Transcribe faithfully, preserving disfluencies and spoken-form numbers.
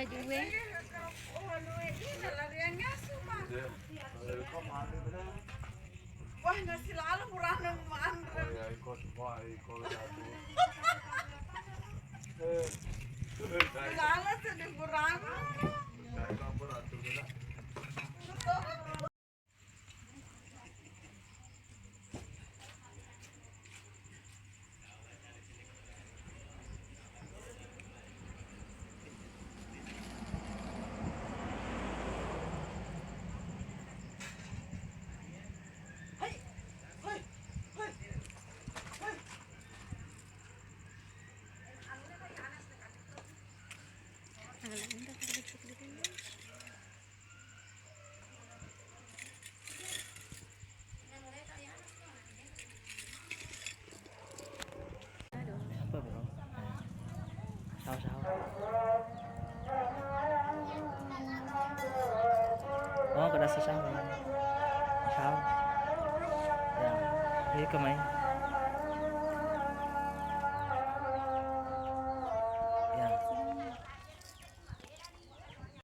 Due. Wah, nasi lalu kurang manre. Lalu sedih kurang. Apa, bro? Saus, saus. Oh, kada saus. Saus. Ya, ini kemai.